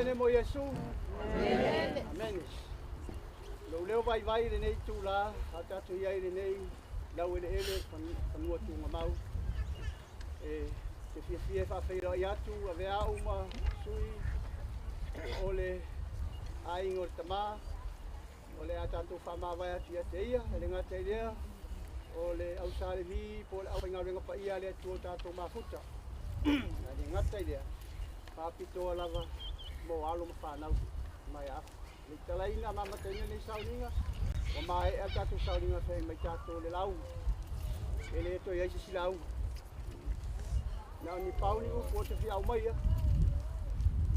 Palemene mo Iesu. Amen. Amen. Lou leo vaivai lenei itulā a tatou i ai lenei laueleele fanua tugamau e te fiafia e faafeiloai atu avea au ma sui o le aiga o le tamā o le a tatou faamavae atu ia te ia e le gata i lea o le ausalevi po o le aufaigaluega paia a le Atua o tatou mafuta ae le gata i lea faapitoa lava mo alo ma fanau mai afa le talaina ma amataina nei sauniga ua maea tatou sauniga fai mai tatou le lauga e le toe ai se isi lauga na o ni pau ni upu o te fia aumaia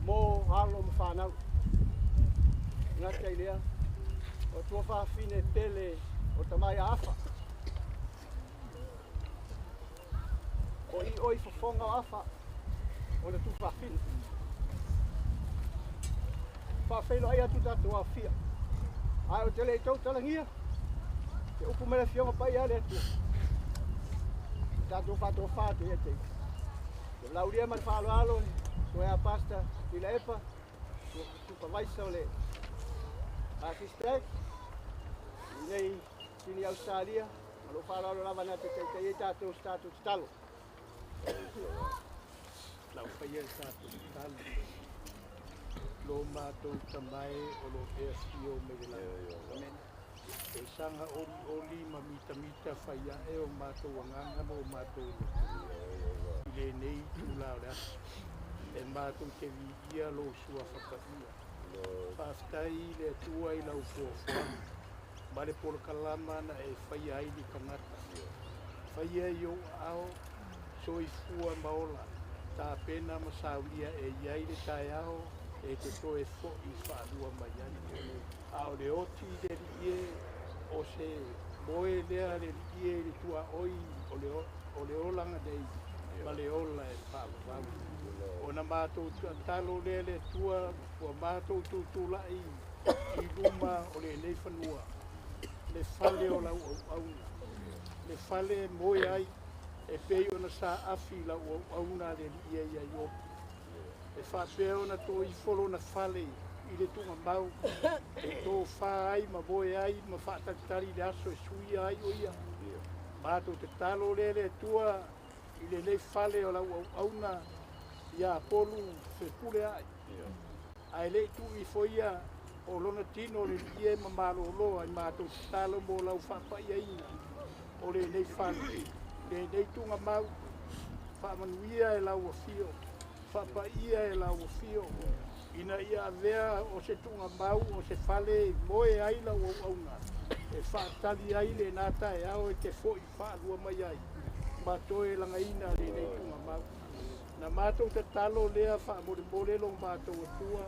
mo alo ma fanau gata i lea o tua fafine pele o tamai afa o i oi fofoga o afa o le tufafine faafeiloai atu tatou afia ae o te le i tautalagia te upu mai le Afioga Paia a le Atua tatou faatofā atu ia te te laulia ma le faaaloalo soea Pastor Tuilaepa supervisor o le Artist nei Sini Australia ma lou faaaloalo lava na te taitai ai tatou se tatou tatalo. Lau faia le tatou tatalo. Lo matou tamae o lo e afio mai le lagi. Amen. E saga oli oli ma mitamita fai ae o matou agaga ma o matou loto. I lenei itulā o le aso. E matou te viia lou suafa paia. Faafetai i le Atua i lau fuafuaga ma le polokalama na e faia ai le tagata. Faia i ou aao soifua ma ola, tapena ma saunia e iai le taeao e te toe fo'i faalua mai ai. A o le oti i le alii e, o se moe lea le alii e i le tuaoi o le olaga nei ma le ola e faavavau. Ona matou tatalo lea le Atua ua matou tutulai i luma o lenei fanua, le fale o lau auauna, le fale e moe ai e pei ona saafi lau auauna le alii e ia Iopu. E faapea ona toifo lona fale i le tugamau e tofā ai ma moe ai ma faatalitali le aso e suia ai o ia. Matou tatalo lea le Atua i lenei fale o lau auauna ia Polu Fepuleai. Ae le i tuu ifo ia o lona tino le alii e ma malolo ai matou tatalo mo lau faapaiaina o lenei fale, lenei tugamau, faamanuia e lau afio, faapaia e lau afio, ina ia avea o se tugamau o se fale moe ai lau auauna, e faatali ai lena taeao e te fo'i faalua mai ai, ma toe lagaina lenei tugamau. Na matou tatalo lea faamolemole lo matou Atua,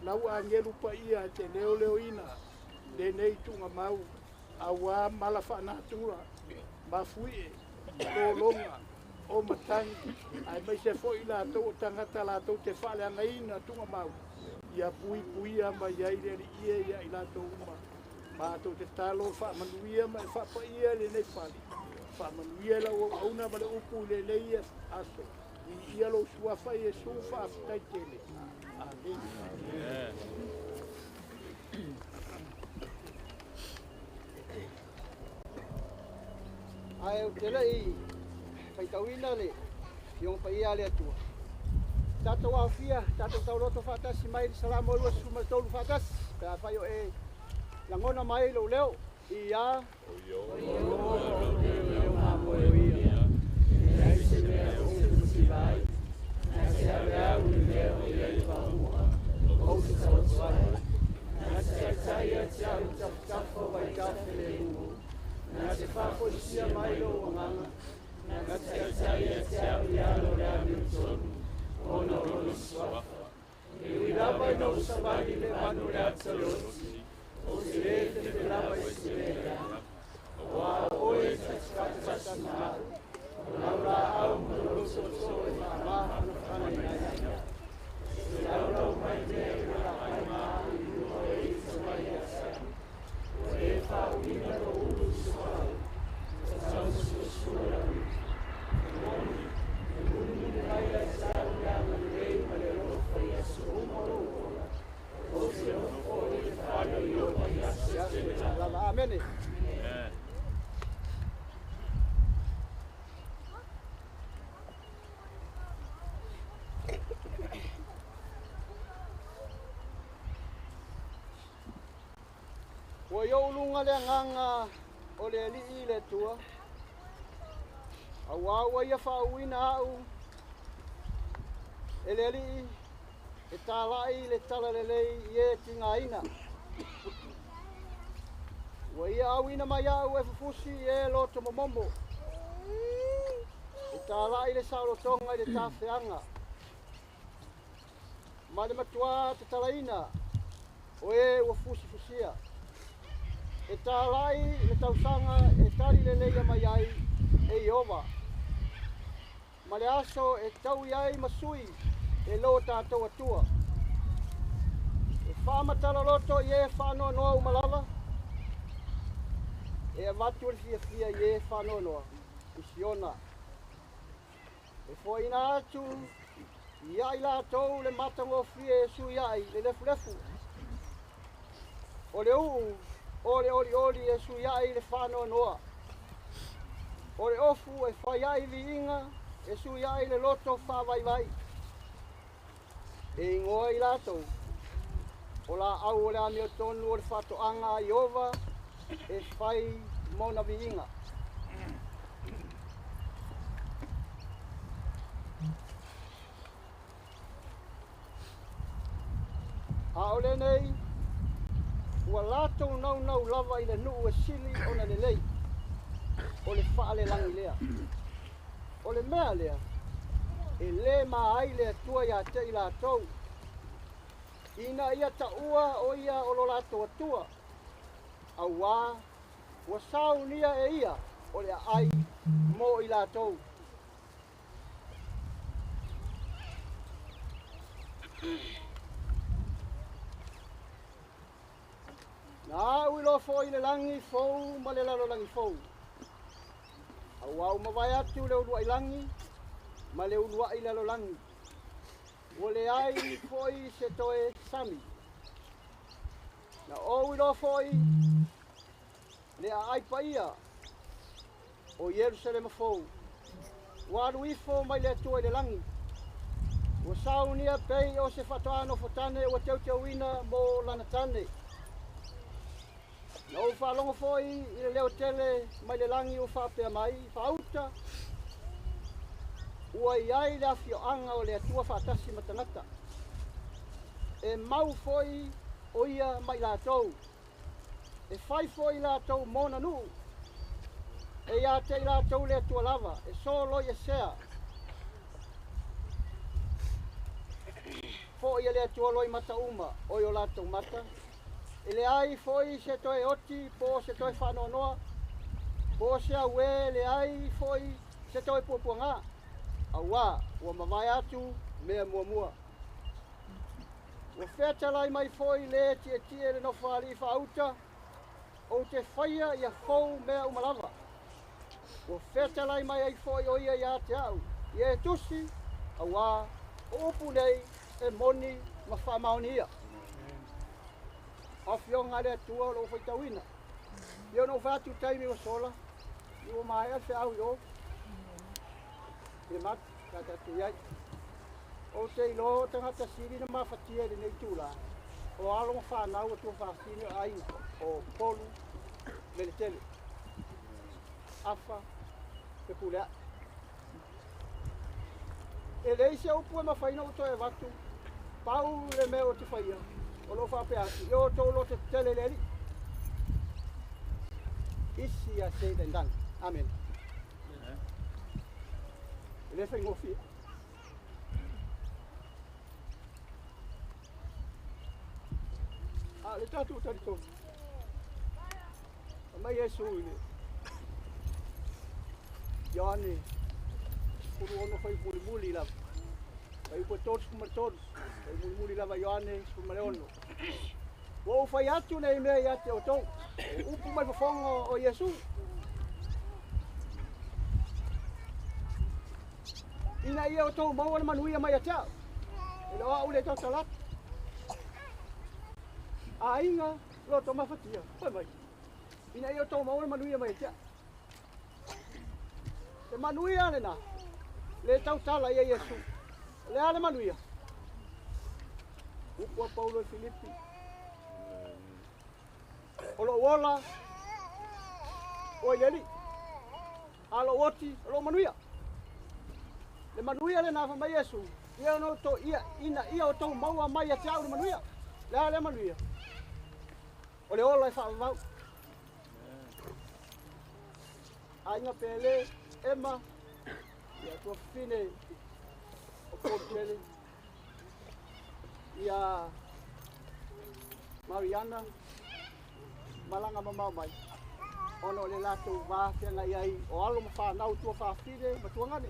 lau agelu paia e te leoleoina lenei tugamau, auā mala faanatura, mafuie, lologa, o matagi, aemaise foi latou o tagata latou te faaleagaina tugamau, ia puipuia mai ai le alii e ia i latou uma. Matou tatalo faamanuia ma e faapaia lenei fale, faamanuia lau auauna ma le upu i lenei aso, viia lou suafa Iesu faafetai tele. Amene. Ae ou te le i faitauina le Afioga Paia a le Atua. Tatou aofia, tatou tauloto faatasi mai le Salamo 23 faatasi, pe afai o e lagona mai lou leo, ia o Ieova ou te leoleo mamoe o ia, e leai se mea ou te mativa ai, na te ave au i le mea o i ai le paumua, ou te taoto ai. Na te taitai ia te au i tafatafa o vaitafe lemu, na te faafoisia mai lou agaga, na te taitai ia te au i ala o le amiotonu, ona o lona suafa. E ui lava ina ou savali le manu o le ata o le oti, ou te lē fefe lava i se mea leaga. Auā o oe e ta te faatasi ma au, o lau laau ma lou tootoo e faamafanafanaina ai au. E te laulau mai mea e lapai ma au i luga o e ita mai ia te au. Ua e faauuina lou ulu i se paau, ua tausuasua lau ivi. E moni, e mulimuli mai ia te au le agalelei ma le alofa i aso uma o lou Ua i ou luga le agaga o le Alii le Atua, auā ua ia faauuina au e le Alii e tala'i le talalelei i e tigaina. Ua ia auina mai au e fufusi i e loto momomo, e tala'i le saolotoga i le tafeaga, ma le matuā tatalaina o e ua fusifusia. E talai le tausaga e tali leleia mai ai e Ieova, ma le aso e taui ai ma sui e lo tatou Atua. E faamatala-loto i e faanoanoa uma lava, e avatu le fiafia i e faanoanoa i Siona. E foaiina atu ia i latou le matagofie e sui ai le lefulefu. O le uu o le olioli e sui ai le faanoanoa. O le ofu e fai ai viiga e sui ai le loto faavaivai. E igoa i latou o laau o le amiotonu o le faatoaga a Ieova e fai mona viiga. A o lenei, ua latou naunau lava i le nuu e sili ona lelei, o le faalelagi lea. O le mea lea, e lē ma ai le Atua ia te i latou, ina ia taua o ia o lo latou Atua, auā ua saunia e ia o le aai mo i latou. Na au iloa foi le lagi fou ma le lalolagi fou. Auā ua mavae atu le uluai lagi ma le uluai lalolagi. Ua leai foi se toe sami. Na ou iloa foi le aai paia o Ierusalema fou. Ua alu ifo mai le Atua i le lagi. Ua saunia pei o se faatoa nofotane ua teuteuina mo lana tane. Na ou faalogo foi i le leo tele mai le lagi ua faapea mai, faauta, ua i ai le afioaga o le Atua faatasi ma tagata. E mau foi o ia ma i latou. E fai foi i latou mona nuu. E ia te i latou le Atua lava, e soloiesea. Foi e le Atua loimata uma o i o latou mata. E leai foi se toe oti po o se toe faanoanoa, po o se auē, leai foi se toe puapuagā, auā ua mavae atu mea muamua. Ua fetalai mai foi le tietie i le nofoalii faauta, ou te faia ia fou mea uma lava. Ua fetalai mai ai foi o ia ia te au, ia e tusi, auā o upu nei e moni ma faamaonia. Afioga a le Atua o lou faitauina. Ia ona ou fai atu i taimi ua sola, i ua maea le feau i o, i le matu, sa tatou i ai. Ou te iloa o tagata sili na mafatia i lenei itulā, o alo ma fanau o tuafafine o aiga o Upolu, Meletele, Afa, Fepuleai. E leai se upu e mafai ona ou toe avatu, pau le mea ou te faia, o lou faapea atu, ia outou loto tetele i le Alii. Easier said than done. Amen. E le faigofie. A o le tatou talitonu, aumai Iesu i le Ioane 16 fai mulimuli lava. Fai upu e 33, fai mulimuli lava Ioane 16. Ua ou fai atu nei mea ia te outou, o upu mai fofoga o Iesu. Ina ia outou maua le manuia mai ia te au. E le o au le tautala atu. Aiga, loto mafatia, fai mai. Ina ia outou maua le manuia mai ia te au. Le manuia lena, le tautala ia Iesu. O le a le manuia? Upu a Paulo i Filipi. O lou ola o i le Alii, a lou oti o lou manuia. Le manuia lenā fai mai Iesu, ia ona outou ia ina ia outou maua mai ia te au le manuia. Le a lea manuia? O le ola e faavavau. Aiga Pele, Emma, ia tuafafine o Polutele, ia Mariana, malaga mamao mai, ona o le latou va feagai ai o alo ma fanau tuafafine ma tuagane.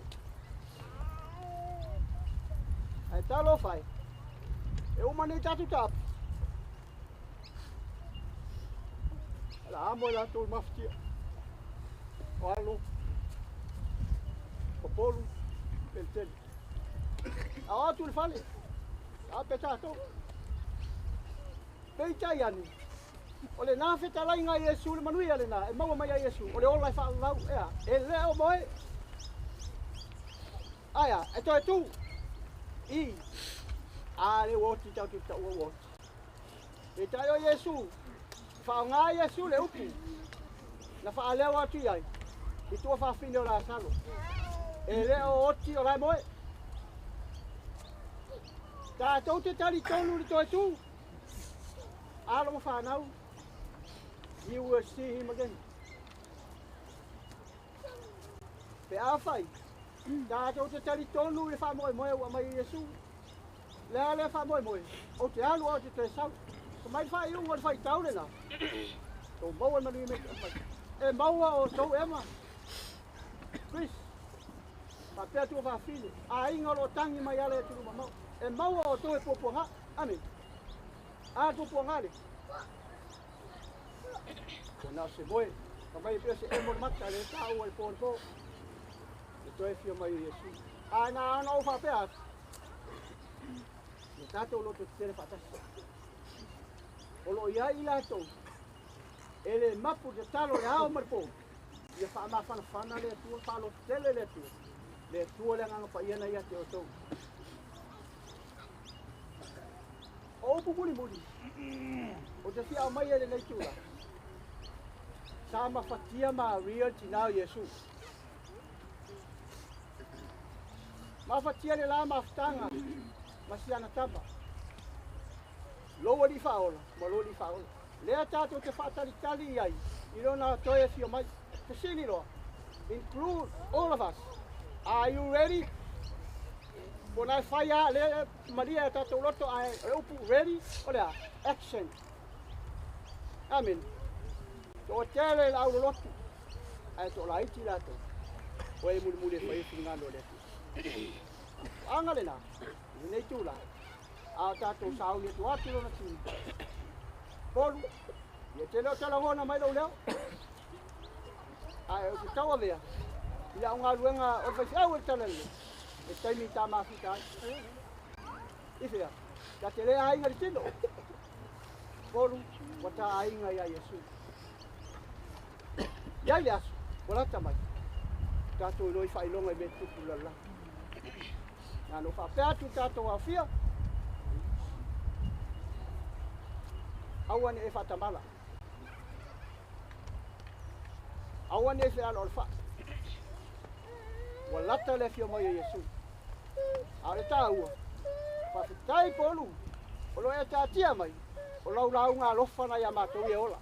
Ae talofa e, e uma nei tatou taapu. Ala amo e latou mafatia. O alo, o polu, peletele. A o atu le fale, a pe tatou. Peitai ane, o lenā fetalaiga a Iesu le manuia lenā, e maua mai a Iesu, o le ola e faavavau, ea, e le o moe. Aia, e toe tu, i, a le ua oti tatou te taua ua oti. Peitai o Iesu, faaaoga Iesu le upu, na faaleo atu i ai, i tuafafine o Lasalo. E le o oti o la e moe. Tatou te talitonu i le toe tu. Alo ma fanau, you will see him again. Pe afai, tatou te talitonu i le faamoemoe ua aumai e Iesu. Le a lea faamoemoe, ou te alu au te toe sau. Ka mai le faaiuga o le faitau lena, tou maua le manuia mai. E maua outou Emma, Chris, faapea tuafafine, aiga o lo o tagi mai ala i atunuu mamao. E maua outou e puapuaga. Amene. A puapuaga le. Ua na o se moe, ka mai pea se emo le mata le taua i le po anapo. Le toe fia mai o Iesu. A na ona ou faapea atu, ia tatou loto tetele faatasi. O lo o i ai i latou, e le mapu le tatalo i le ao ma le po, ia faamafanafana le Atua, faalototele le Atua, le Atua le Agaga Paia na ia te outou. O upu mulimuli, ou te fia aumaia i lenei tulaga, sa mafatia Maria le tinā o Iesu. Mafatia le la mafutaga ma si ana tama. Lou alii faaola ma lou alii faaola. Lea tatou te faatalitali i ai i lona toe afio mai. Fesili loa, include all of us, are you ready? Po na e fai a lea malia e tatou loto ae o le upu ready o le a? Action. Amen. Toatele le au lolotu ae toalaiti latou. O e mulimuli e fai e finagalo o le Atua. O aga lenā, i lenei tulaga, a o tatou sauni atu atu lona tino. Polu, ia te le o talagona mai lou leo. Ae ou te tauavea i lau galuega o le faifeau e le tala lelei, le taimi ta mafuta ai. I fea, ta te le aiga i le tino. Polu, ua ta aiga ia Iesu. Iai le aso, ua lata mai, tatou iloa i faailoga i mea tutupu i le lalolagi. Na ona ou faapea atu i tatou aofia, aua ne i e faatamala, aua ne i e fealoalofai. Ua lata le afio mai o Iesu. A o le taua, faafetai Polu, o lo o e taatia mai, o lau lauga alofa na ia matou e ola.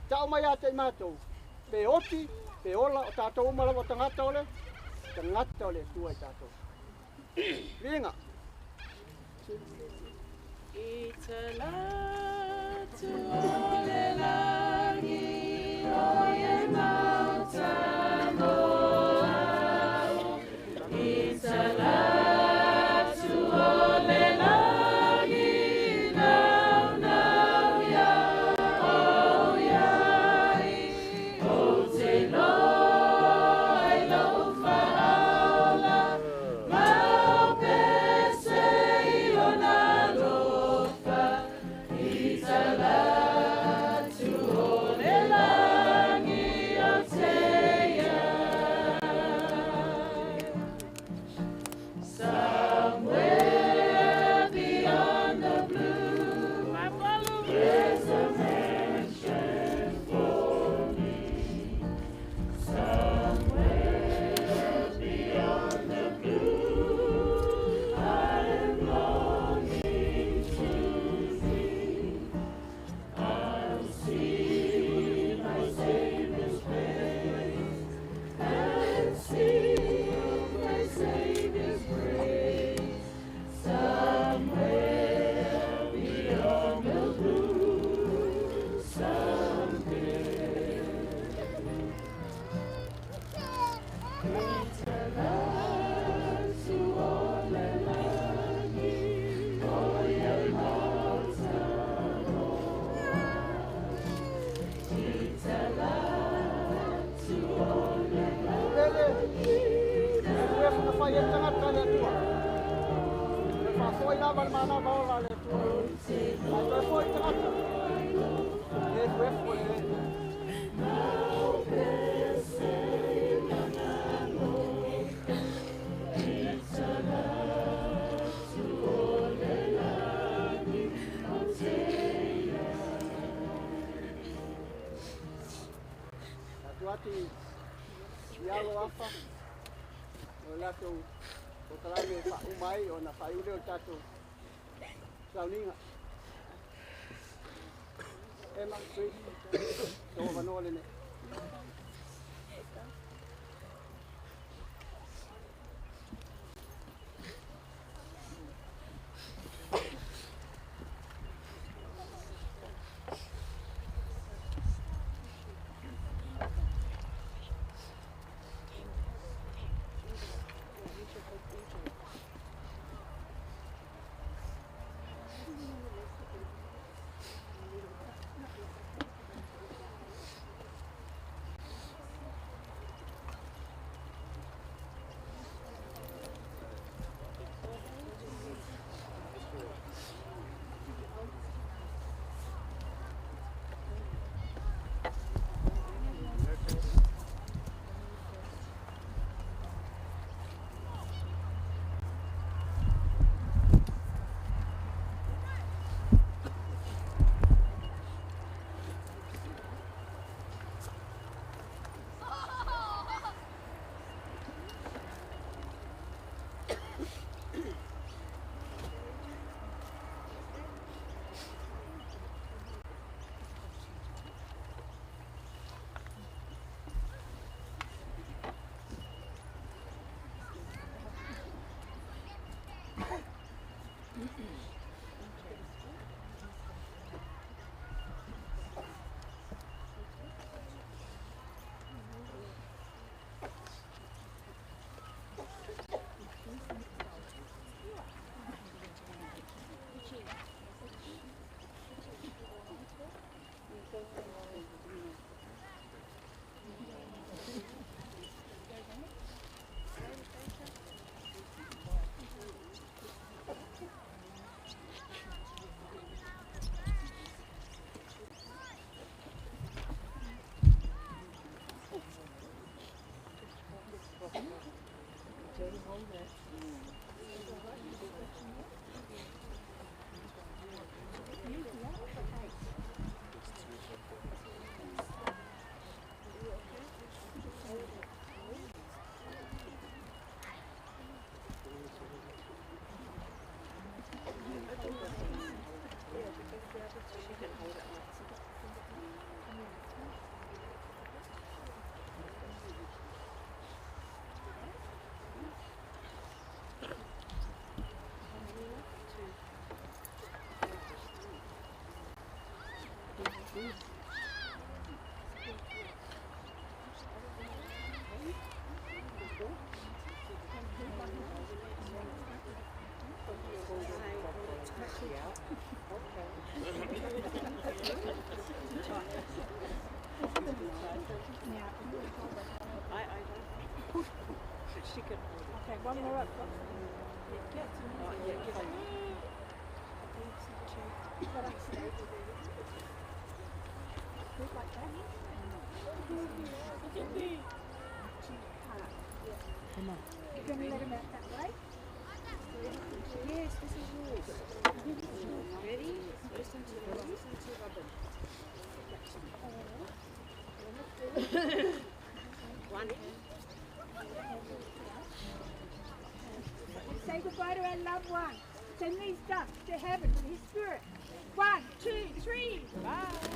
Tau mai ia te i matou, pe oti, pe ola, o tatou uma lava o tagata o le, tagata o le Atua i tatou. Viiga. I te latu o le lagi o e mauta mo au. I te latu o le lagi nau nau ia o iai. O te loa i lou faaola mau pese i ona alofa. I te latu Emma, Chris, Okay, one more up. Come on. You're going to let him out that way? Yes, this is yours. Ready? Listen to Robin. One. Say goodbye to our loved one. Send these ducks to heaven with his spirit. 1, 2, 3. Bye.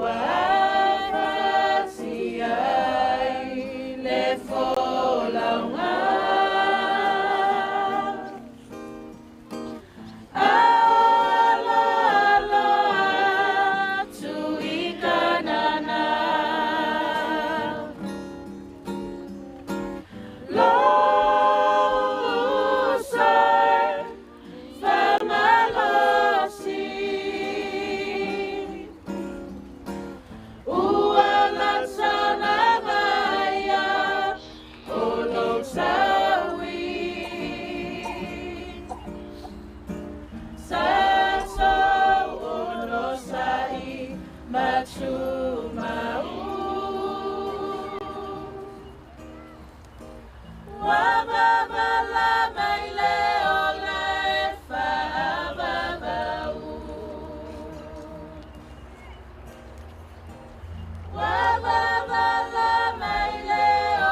Ua Matumau Wa baba la mai le ola e whaavavau Wa baba la mai le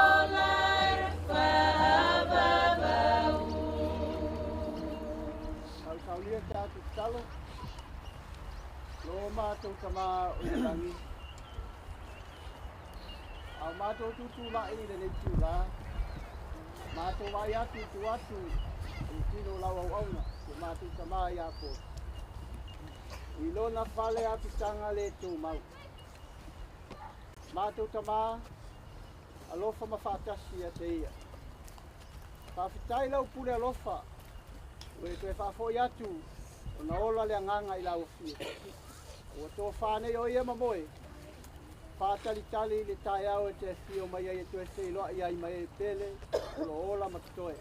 ola e whaavavau Sausaulia tātou talo. Lo mātou tama o le langi. Au mātou tutu lai le nei tūla. Mātou vai atu tu atu i tino lau au auna. Ko mātou tama i a ko. I lona fale atu tanga le tū mau. Mātou tama alofa ma whaatasi a te ia. Whawhitai lau pule alofa. Ue toe whaafoi atu o na ola le anganga i lau fia. Ua tō whānei o ia mamoe. Whātalitali le tai au e te fio mai ai e toe wheiloa i ai mai e pele o lo ola matoe.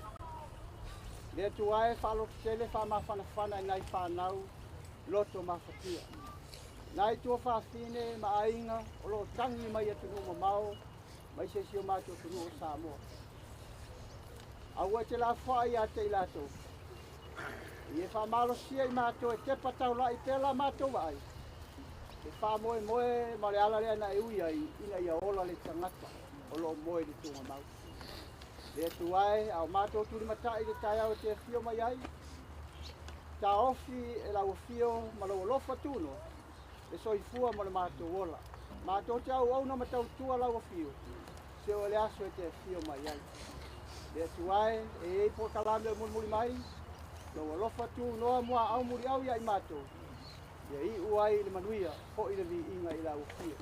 Le atu ai whaalotele whaamawhanawhana i nai whānau loto mafatia. Nai tua whawhine ma ainga o lo tangi mai atu numa mau mai se si o mātou tunu o Samoa. Aua te la whai a te ilatou. I e whamalosia i mātou e te patau lai pēla mātou ai. E whamoe moe ma le ala lea na e ui ai ina ia ola le tangata o lo moe le tunga mau. Le atu ai, au mātou turi matai le tai au e te whio mai ai. Tā ofi e lau whio ma lau alofa tūno. E soifua ma le mātou ola. Mātou te au auna matau tua lau whio. Se o le aso e te whio mai ai. Le atu ai, e ei po kalame o mulimuli mai. Lau alofa tūnoa mua au muri au ia i mātou. Ia i uai le manuia, hoi le vi inga i lau whio.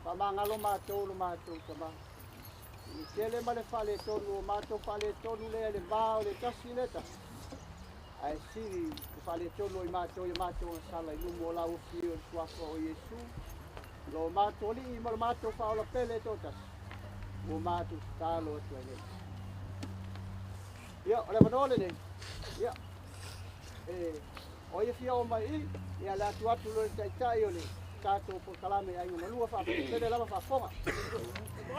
Wha mangalo mātou lo mātou tama. I tele ma le whale tonu o mātou whale tonu lea le vā o le tasi le tasi. Ae siri le whale tonu i mātou i mātou o sala i lumu o lau whio le suafa o Iesu. Lo mātou li i ma lo mātou whaola pele tō tasi. Mo mātou talo atu ai nei. Ia, o le manole nei. Ia, e, o ia fia o mai i, ia le atu atu lo le taitai o le tātou po kalame ai ngā lua whaapele lava whaafonga.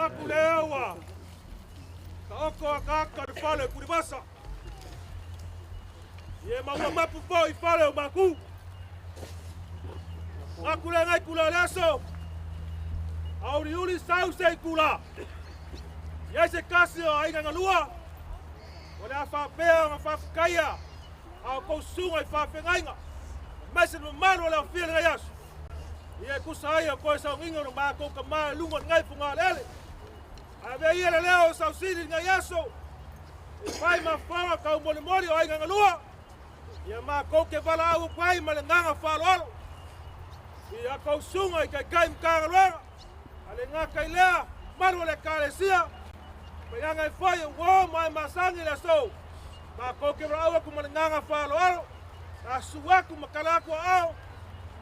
Aku le aua, ka oko a kaka le fale kuribasa. Ie maua mapu po i fale o maku. Aku le ngai kula le aso. Auri uli sau se kula. Ia se kasi o ainga ngalua. O le a whaapea o ngā whaafikaia. Au kou sunga i whaafengainga. Mai se mamalu o le awhia le ngai aso. Ia kusa ai o koe sau nginga no mākou ka maa lunga ngai funga lele. A vea ia le leo o sau sili ngai aso. E whai mawhawa kau moli moli o ainga ngalua. Ia mākou ke wala au kwai ma le nganga whaloalo. Ia kou sunga i kai kai mkanga luanga. A le ngā kai lea, maru o le kalesia. Mai nganga i whai e wō mai masangi le so. Mākou ke wala au aku ma le nganga whaloalo. A suaku makala aku ao.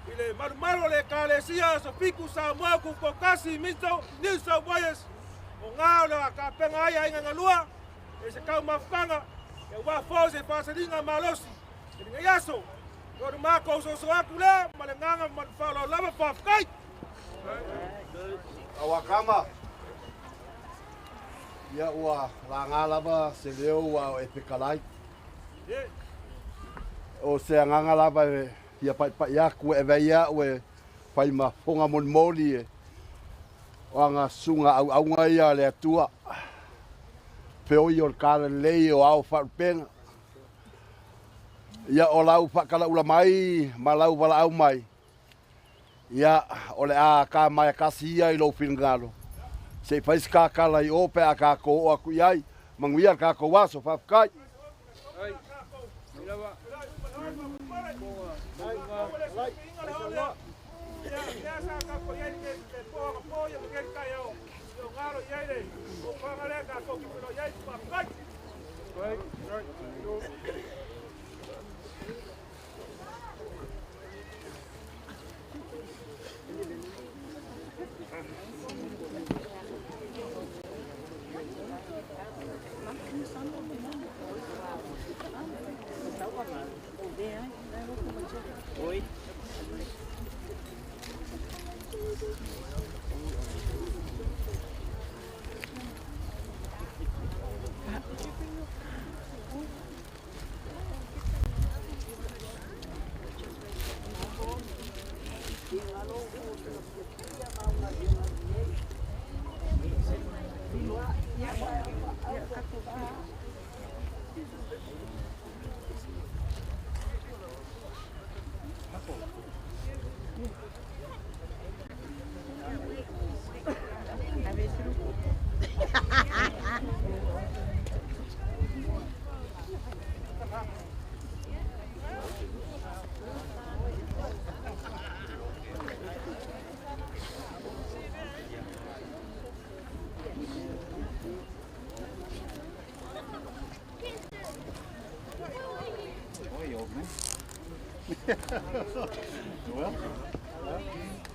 I le marumaru o le kalesia so fiku sa moa ku kokasi minto New South Wales. O ngā o le ka penga ai ainga ngalua. E se kau mafukanga. E wā fō se whasalinga malosi. E ringa iaso. Koru mākou so aku lea ma le nganga ma le whaolau lava whaafkai. Awakama. Ia ua la ngā lava se leo ua e pekalai. O se anganga lava e ia pai pai aku e veia ue pai ma fonga mon moli e. O anga sunga au aunga ia le atua. Peo i o le kala lei o au wharupenga. Ia o lau whakala ula mai, ma lau wala au mai. Ia o le a ka mai kasi ia i lo whingalo. Se whais ka kala i ope a ka ko o aku iai. Manguia ka ko waso whawhakai. Oi. Well,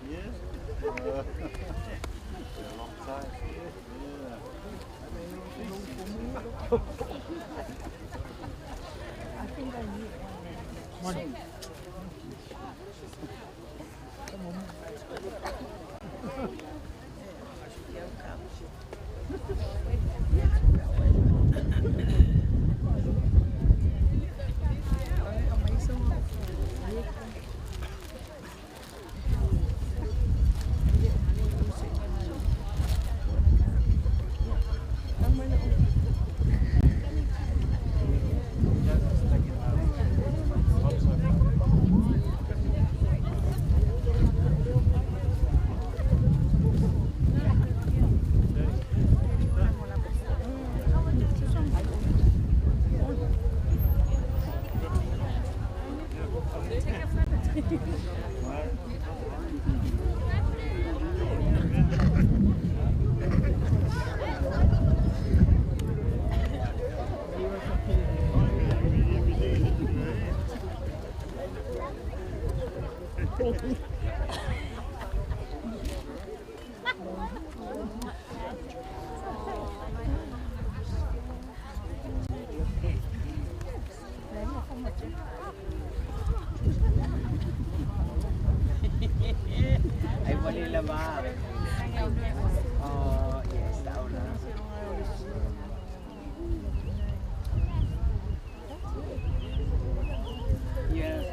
yeah. A long time. Yeah. I think I need one. Morning. Come on. Ay, wali ba? Oh, yes, tao na. Yes.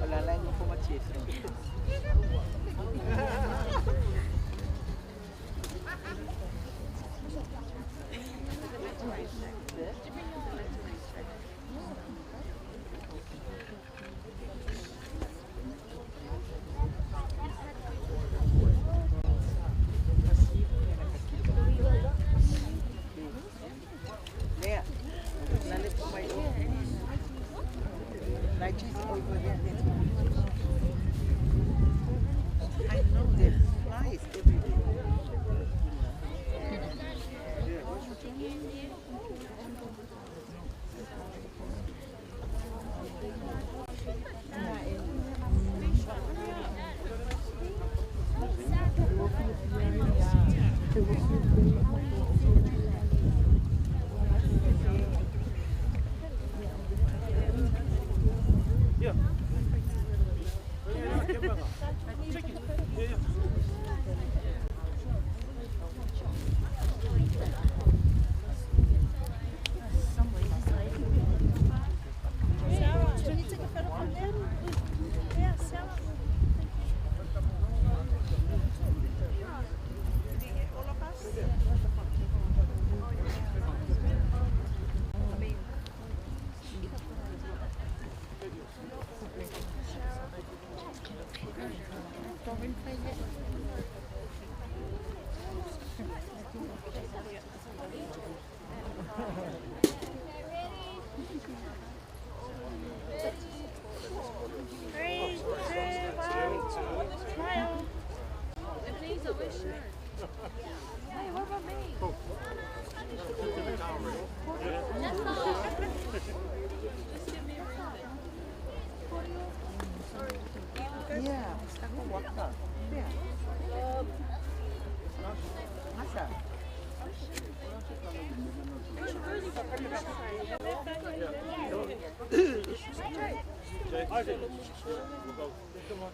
Wala lang mo pumachis. I know there are flies everywhere. Yeah. Can you take a photo from there? Yeah, Sarah. Did you get all of us? I mean, Three, two, one, smile. Please, I wish. Hey, what about me? Just give me a Yeah, yeah. Masa. Isaac, we'll go. Come on.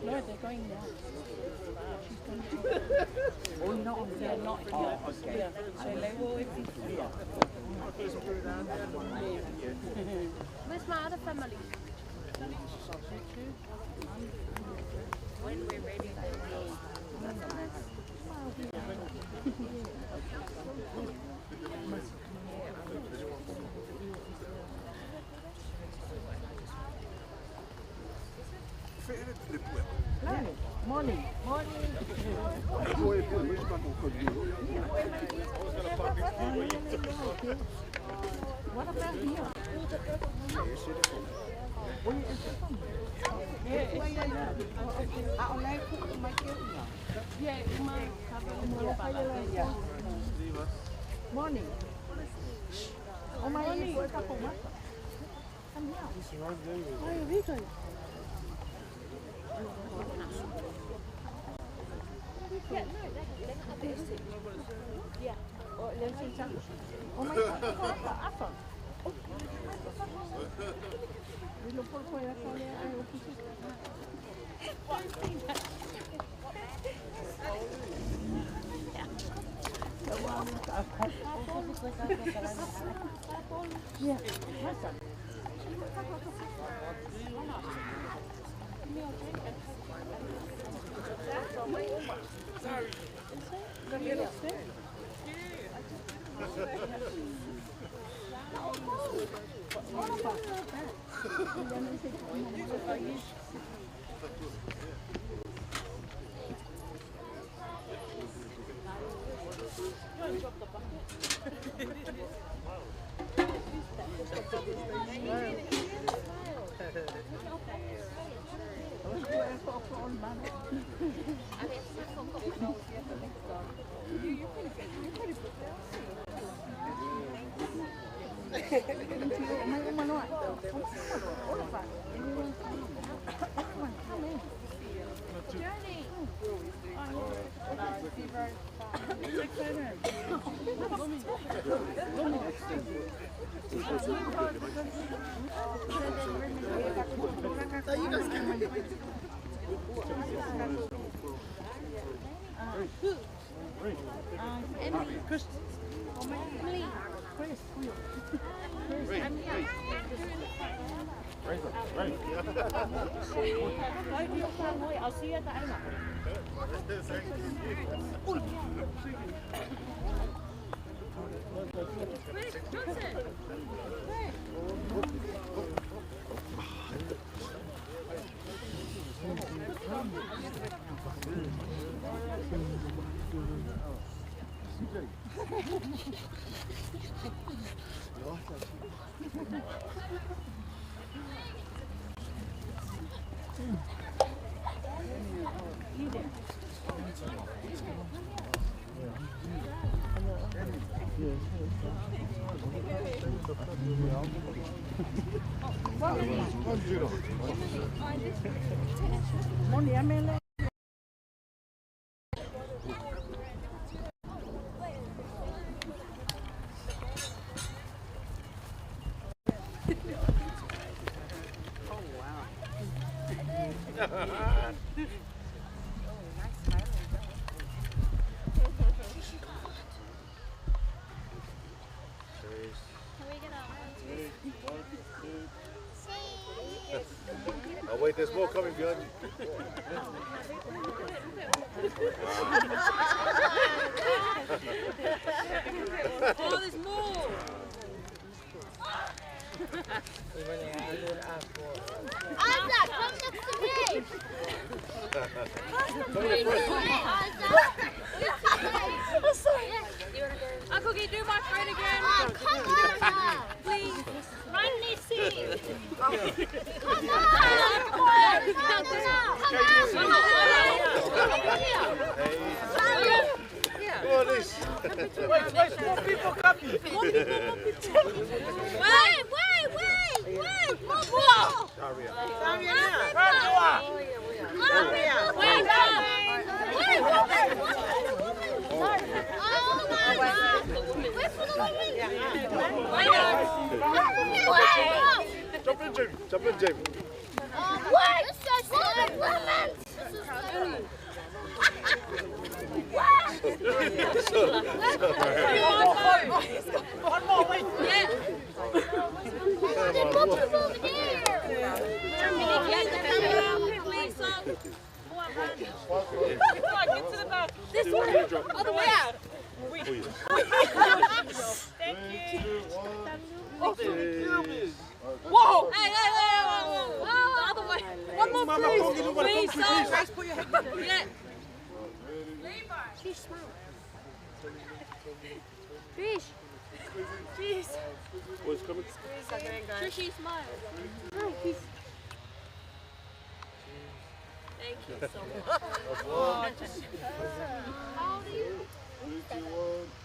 No, they're going now. Oh, not they're not here. Okay. Where's my other family? When we're ready, Morning. Morning. What about here? Morning. Oh my. I'll see you at the island. Can we get One, two. Oh wait, there's more coming behind you. Oh, there's more. Isaac, come next to me. Come here first. Isaac. Sorry. Uncle, can you do my friend again? Oh, come on. Please. Run, Missy. Come on. Come on. Come on. Come here. Hey. Come on, Liz. Wait, wait, more people coming. More people, more people. Wait, wait, wait, wait. More, more. Sorry. Wait, wait, woman, woman, woman. Oh my God. Wait for the woman. Wait. Wait. Jump in, Jamie. Jump in, Jamie. Wait. This is for the women. This is One more, wait. Yeah. There's more people over there. Please, son. Come on, get to the back. This one. Other way out. Thank you. Whoa! Hey, hey, hey, whoa, whoa, whoa. The other way. One more, Mama, please. Pongi, look what Please, Pongi, son. please. Yeah. Fish, smile. Fish. Jeez. What's coming? Trishy, smile. Hi, fish. Thank you so much. How old are you? 3, 2, 1.